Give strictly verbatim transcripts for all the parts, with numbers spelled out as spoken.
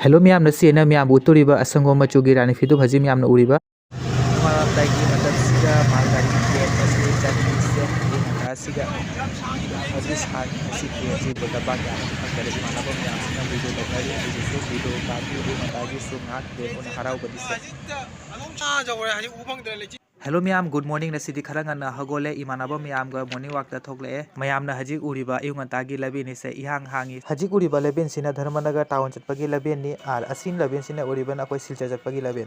Hello ꯃꯌꯥꯝ, ꯉꯁꯤ ꯑꯩꯅ ꯃꯌꯥꯝꯕꯨ ꯎꯠꯇꯣꯔꯤꯕ ꯑꯁꯪꯕ ꯃꯆꯨꯒꯤ ꯔꯥꯅꯤ ꯐꯤꯗꯨꯞ ꯍꯧꯖꯤꯛ ꯃꯌꯥꯝꯅ ꯎꯔꯤꯕ꯫ ꯅꯣꯡꯉꯥꯜꯂꯝꯗꯥꯏꯒꯤ ꯃꯇꯝꯁꯤꯗ ꯃꯥꯜ ꯒꯥꯔꯤ ꯒꯦꯠ ꯑꯁꯤ ꯆꯠꯂꯤꯁꯦ꯫ ꯑꯌꯨꯛ ꯉꯟꯇꯥꯁꯤꯗ ꯍꯧꯖꯤꯛ ꯁꯥꯔꯤ꯫ ꯉꯁꯤ ꯒꯦꯠꯁꯤ ꯕꯣꯜꯗ ꯕꯥꯔ ꯀꯌꯥꯅꯣ ꯈꯪꯗꯔꯦ꯫ ꯏꯃꯥꯟꯅꯕ ꯃꯌꯥꯝꯁꯤꯅ ꯚꯤꯗꯤꯑꯣ ꯂꯧꯅꯔꯤ꯫ ꯑꯩꯒꯤꯁꯨ ꯚꯤꯗꯤꯑꯣ ꯀꯥꯞꯄꯤ꯫ ꯑꯌꯨꯛ ꯉꯟꯇꯥꯒꯤꯁꯨ ꯉꯥꯏꯍꯥꯛ ꯕ꯭ꯔꯦꯛ ꯑꯣꯏꯅ ꯍꯔꯥꯎꯕꯒꯤꯁꯦ꯫ ꯍꯦꯜꯂꯣ ꯃꯌꯥꯝ, ꯒꯨꯗ ꯃꯣꯔꯅꯤꯡ꯫ ꯉꯁꯤꯗꯤ ꯈꯔ ꯉꯟꯅ ꯍꯧꯒꯠꯂꯦ꯫ ꯏꯃꯥꯟꯅꯕ ꯃꯌꯥꯝꯒ ꯃꯣꯔꯅꯤꯡ ꯋꯥꯛꯇ ꯊꯣꯛꯂꯛꯑꯦ꯫ ꯃꯌꯥꯝꯅ ꯍꯧꯖꯤꯛ ꯎꯔꯤꯕ ꯑꯌꯨꯛ ꯉꯟꯇꯥꯒꯤ ꯂꯝꯕꯤꯅꯤꯁꯦ ꯏꯍꯥꯡ ꯍꯥꯡꯉꯤ꯫ ꯍꯧꯖꯤꯛ ꯎꯔꯤꯕ ꯂꯝꯕꯦꯟꯁꯤꯅ ꯙꯔꯃꯅꯒꯔ ꯇꯥꯎꯟ ꯆꯠꯄꯒꯤ ꯂꯝꯕꯦꯟꯅꯤ꯫ ꯑꯥꯔ ꯑꯁꯤ ꯂꯝꯕꯦꯟꯁꯤꯅ ꯎꯔꯤꯕꯅ ꯑꯩꯈꯣꯏ ꯁꯤꯜꯆꯔ ꯆꯠꯄꯒꯤ ꯂꯝꯕꯦꯟ꯫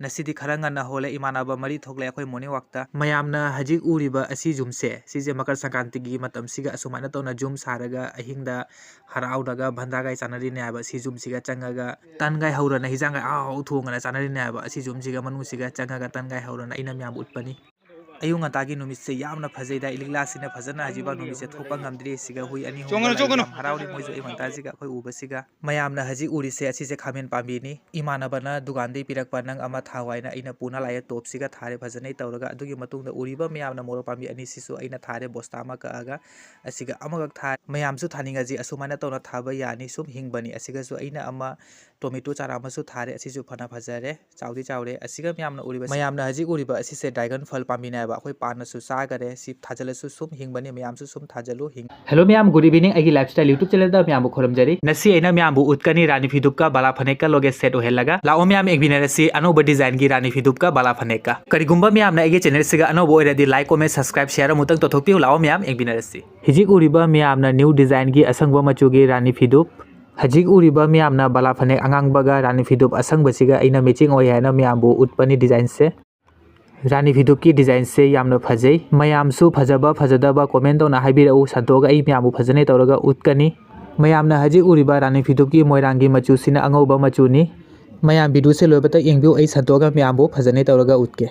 ꯉꯁꯤꯗꯤ ꯈꯔ ꯉꯟꯅ ꯍꯧꯒꯠꯂꯦ꯫ ꯏꯃꯥꯟꯅꯕ ꯃꯔꯤ ꯊꯣꯛꯂꯦ ꯑꯩꯈꯣꯏ ꯃꯣꯔꯅꯤꯡ ꯋꯥꯛꯇ꯫ ꯃꯌꯥꯝꯅ ꯍꯧꯖꯤꯛ ꯎꯔꯤꯕ ꯑꯁꯤ ꯌꯨꯝꯁꯦ, ꯁꯤꯁꯦ ꯃꯀꯔ ꯁꯪꯀ꯭ꯔꯥꯟꯇꯤꯒꯤ ꯃꯇꯝꯁꯤꯒ ꯑꯁꯨꯃꯥꯏꯅ ꯇꯧꯅ ꯌꯨꯝ ꯁꯥꯔꯒ ꯑꯍꯤꯡꯗ ꯍꯔꯥꯎꯔꯒ ꯚꯟꯗꯥꯒꯥꯏ ꯆꯥꯅꯔꯤꯅꯦ ꯍꯥꯏꯕ꯫ ꯁꯤ ꯌꯨꯝꯁꯤꯒ ꯆꯪꯉꯒ ꯇꯟꯒꯥꯏ ꯍꯧꯔꯅ ꯍꯤꯖꯥꯡꯒꯥꯏ ꯑꯍꯥꯎ ꯑꯍꯥꯎ ꯊꯣꯡꯉꯅ ꯆꯥꯅꯔꯤꯅꯦ ꯍꯥꯏꯕ꯫ ꯑꯁꯤ ꯌꯨꯝꯁꯤꯒ ꯃꯅꯨꯡꯁꯤꯒ ꯆꯪꯉꯒ ꯇꯟꯒꯥꯏ ꯍꯧꯔꯅ ꯑꯩꯅ ꯃꯌꯥꯝꯕꯨ ꯎꯠꯄꯅꯤ꯫ ꯑꯌꯨꯛ ꯉꯟꯇꯥꯒꯤ ꯅꯨꯃꯤꯠꯁꯦ ꯌꯥꯝꯅ ꯐꯖꯩꯗ꯫ ꯏꯂꯤꯛꯂꯥꯁꯤꯅ ꯐꯖꯅ ꯍꯧꯖꯤꯛꯐꯥꯎ ꯅꯨꯃꯤꯠꯁꯦ ꯊꯣꯛꯄ ꯉꯝꯗ꯭ꯔꯤ꯫ ꯁꯤꯒ ꯍꯨꯏ ꯑꯅꯤ ꯑꯍꯨꯝ ꯆꯣꯡꯒꯅꯨ, ꯂꯥꯛꯑꯦ꯫ ꯆꯣꯡꯒꯅꯨ꯫ ꯌꯥꯝ ꯍꯔꯥꯎꯔꯤ ꯃꯣꯏꯁꯨ ꯑꯌꯨꯛ ꯉꯟꯇꯥꯁꯤꯒ ꯑꯩꯈꯣꯏ ꯎꯕꯁꯤꯒ꯫ ꯃꯌꯥꯝꯅ ꯍꯧꯖꯤꯛ ꯎꯔꯤꯁꯦ ꯑꯁꯤꯁꯦ ꯈꯥꯃꯦꯟ ꯄꯥꯝꯕꯤꯅꯤ꯫ ꯏꯃꯥꯟꯅꯕꯅ ꯗꯨꯀꯥꯟꯗꯒꯤ ꯄꯤꯔꯛꯄ ꯅꯪ ꯑꯃ ꯊꯥꯎ ꯍꯥꯏꯅ ꯑꯩꯅ ꯄꯨꯅ ꯂꯥꯛꯑꯦ ꯇꯣꯞꯁꯤꯒ ꯊꯥꯔꯦ ꯐꯖꯅ ꯇꯧꯔꯒ꯫ ꯑꯗꯨꯒꯤ ꯃꯇꯨꯡꯗ ꯎꯔꯤꯕ ꯃꯌꯥꯝꯅ ꯃꯣꯔꯣꯛ ꯄꯥꯝꯕꯤ ꯑꯅꯤꯁꯤꯁꯨ ꯑꯩꯅ ꯊꯥꯔꯦ ꯕꯣꯁꯇꯥ ꯑꯃ ꯀꯛꯑꯒ꯫ ꯑꯁꯤꯒ ꯑꯃꯈꯛ ꯊꯥꯔꯦ꯫ ꯃꯌꯥꯝꯁꯨ ꯊꯥꯅꯤꯡꯉꯁꯤ ꯑꯁꯨꯃꯥꯏꯅ ꯇꯧꯅ ꯊꯥꯕ ꯌꯥꯅꯤ꯫ ꯁꯨꯝ ꯍꯤꯡꯕꯅꯤ꯫ ꯑꯁꯤꯒꯁꯨ ꯑꯩꯅ ꯑꯃ ꯇꯣꯃꯦꯇꯣ ꯆꯥꯔꯥ ꯑꯃꯁꯨ ꯊꯥꯔꯦ꯫ ꯑꯁꯤꯁꯨ ꯐꯅ ꯐꯖꯔꯦ꯫ ꯆꯥꯎꯗꯤ ꯆꯥꯎꯔꯦ꯫ ꯑꯁꯤꯒ ꯃꯌꯥꯝꯅ ꯎꯔꯤꯕ, ꯃꯌꯥꯝꯅ ꯍꯧꯖꯤꯛ ꯎꯔꯤꯕ ꯑꯁꯤꯁꯦ ꯗ꯭ꯔꯥꯒꯟ ꯐꯜ ꯄꯥꯝꯕꯤꯅꯦ ꯍꯥꯏꯕ꯫ ꯑꯩꯈꯣꯏ ꯄꯥꯟꯅꯁꯨ ꯆꯥꯈꯔꯦ꯫ ꯁꯤ ꯊꯥꯖꯤꯜꯂꯁꯨ ꯁꯨꯝ ꯍꯤꯡꯕꯅꯤ꯫ ꯃꯌꯥꯝꯁꯨ ꯁꯨꯝ ꯊꯥꯖꯤꯜꯂꯨ, ꯍꯤꯡ-꯫ ꯍꯦꯜꯂꯣ ꯃꯌꯥꯝ, ꯒꯨꯗ ꯏꯚꯤꯅꯤꯡ꯫ ꯑꯩꯒꯤ ꯂꯥꯏꯐ ꯁ꯭ꯇꯥꯏꯜ ꯌꯨꯇ꯭ꯌꯨꯕ ꯆꯦꯅꯦꯜꯗ ꯃꯌꯥꯝꯕꯨ ꯈꯨꯔꯨꯝꯖꯔꯤ꯫ ꯉꯁꯤ ꯑꯩꯅ ꯃꯌꯥꯝꯕꯨ ꯎꯠꯀꯅꯤ ꯔꯥꯅꯤ ꯐꯤꯗꯨꯞꯀ ꯕꯥꯂꯥ ꯐꯅꯦꯛꯀ ꯂꯣꯒꯦ ꯁꯦꯠ ꯑꯣꯏꯍꯜꯂꯒ꯫ ꯂꯥꯛꯑꯣ ꯃꯌꯥꯝ, ꯌꯦꯡꯃꯤꯟꯅꯔꯁꯤ ꯑꯅꯧꯕ ꯗꯤꯖꯥꯏꯟꯒꯤ ꯔꯥꯅꯤ ꯐꯤꯗꯨꯞꯀ ꯕꯥꯂꯥ ꯐꯅꯦꯛꯀ꯫ ꯀꯔꯤꯒꯨꯝꯕ ꯃꯌꯥꯝꯅ ꯑꯩꯒꯤ ꯆꯦꯅꯦꯜꯁꯤꯒ ꯑꯅꯧꯕ ꯑꯣꯏꯔꯗꯤ ꯂꯥꯏꯛ, ꯀꯣꯃꯦꯟ, ꯁꯕꯁꯀ꯭ꯔꯥꯏꯕ, ꯁꯤꯌꯔ ꯑꯃꯨꯛꯇꯪ ꯇꯧꯊꯣꯛꯄꯤꯌꯨ꯫ ꯂꯥꯛꯑꯣ ꯃꯌꯥꯝ, ꯌꯦꯡꯃꯤꯟꯅꯔꯁꯤ꯫ ꯍꯧꯖꯤꯛ ꯎꯔꯤꯕ ꯃꯌꯥꯝꯅ ꯅ꯭ꯌꯨ ꯗꯤꯖꯥꯏꯟꯒꯤ ꯑꯁꯪꯕ ꯃꯆꯨꯒꯤ ꯔꯥꯅꯤ ꯐꯤꯗꯨꯞ꯫ ꯍꯧꯖꯤꯛ ꯎꯔꯤꯕ ꯃꯌꯥꯝꯅ ꯕꯥꯂꯥ ꯐꯅꯦꯛ ꯑꯉꯥꯡꯕꯒ ꯔꯥꯅꯤ ꯐꯤꯗꯨꯞ ꯑꯁꯪꯕꯁꯤꯒ ꯑꯩꯅ ꯃꯦꯆꯤꯡ ꯑꯣꯏ ꯍꯥꯏꯅ ꯃꯌꯥꯝꯕꯨ ꯎꯠꯄꯅꯤ ꯗꯤꯖꯥꯏꯟꯁꯦ꯫ ꯔꯥꯅꯤ ꯐꯤꯗꯨꯞꯀꯤ ꯗꯤꯖꯥꯏꯟꯁꯦ ꯌꯥꯝꯅ ꯐꯖꯩ꯫ ꯃꯌꯥꯝꯁꯨ ꯐꯖꯕ ꯐꯖꯗꯕ ꯀꯣꯃꯦꯟ ꯇꯧꯅ ꯍꯥꯏꯕꯤꯔꯛꯎ, ꯁꯟꯇꯣꯛꯑꯒ ꯑꯩ ꯃꯌꯥꯝꯕꯨ ꯐꯖꯅ ꯇꯧꯔꯒ ꯎꯠꯀꯅꯤ꯫ ꯃꯌꯥꯝꯅ ꯍꯧꯖꯤꯛ ꯎꯔꯤꯕ ꯔꯥꯅꯤ ꯐꯤꯗꯨꯞꯀꯤ ꯃꯣꯏꯔꯥꯡꯒꯤ ꯃꯆꯨꯁꯤꯅ ꯑꯉꯧꯕ ꯃꯆꯨꯅꯤ꯫ ꯃꯌꯥꯝ ꯚꯤꯗꯤꯑꯣꯁꯦ ꯂꯣꯏꯕꯇ ꯌꯦꯡꯕꯤꯌꯨ, ꯑꯩ ꯁꯟꯇꯣꯛꯑꯒ ꯃꯌꯥꯝꯕꯨ ꯐꯖꯅ ꯇꯧꯔꯒ ꯎꯠꯀꯦ꯫